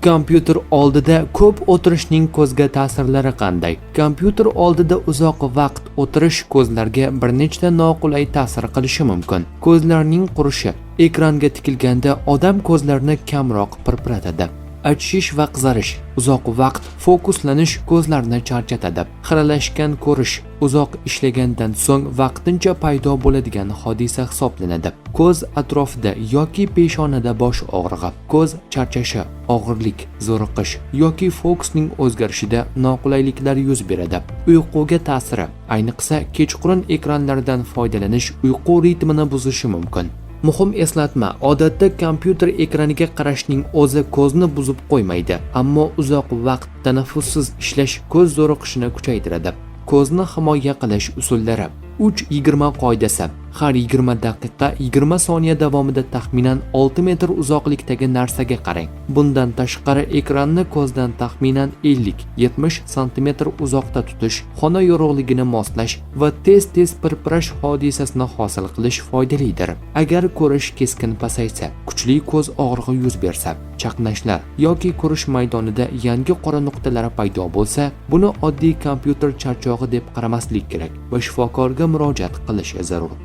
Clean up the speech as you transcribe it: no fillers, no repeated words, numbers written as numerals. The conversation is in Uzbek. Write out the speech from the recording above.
Kompyuter oldida ko'p o'tirishning ko'zga ta'sirlari qanday? Kompyuter oldida uzoq vaqt o'tirish ko'zlarga bir nechta noqulay ta'sir qilishi mumkin. Ko'zlarning qurishi. Ekranga tikilganda odam ko'zlarini kamroq pirpiratadi. Achishish va qizarish. Uzoq vaqt fokuslanish ko'zlarni charchatadi. Xiralashgan ko'rish uzoq ishlagandan so'ng vaqtincha paydo bo'ladigan hodisa hisoblanadi. Ko'z atrofida yoki peshonada bosh og'rig'i, ko'z charchashi, og'irlik, zo'riqish yoki fokusning o'zgarishida noqulayliklar yuz beradi. Uyquga ta'siri, ayniqsa kechqurun ekranlardan foydalanish uyqu ritmini buzishi mumkin. Muhim eslatma: odatda kompyuter ekraniga qarashning o'zi ko'zni buzib qo'ymaydi, ammo uzoq vaqt tanaffussiz ishlash ko'z zo'riqishini kuchaytiradi. Ko'zni himoya qilish usullari. 3-20 qoidasi. Har 20 daqiqa 20 soniya davomida taxminan 6 metr uzoqlikdagi narsaga qarang. Bundan tashqari, ekranni ko'zdan taxminan 50-70 sm uzoqda tutish, xona yorug'ligini moslash va tez-tez pirpirash hodisasini hosil qilish foydalidir. Agar ko'rish keskin pasaysa, kuchli ko'z og'rig'i yuz bersa, chaqnashlar yoki ko'rish maydonida yangi qora nuqtalar paydo bo'lsa, buni oddiy kompyuter charchog'i deb qaramaslik kerak va shifokorga murojaat qilish zarur.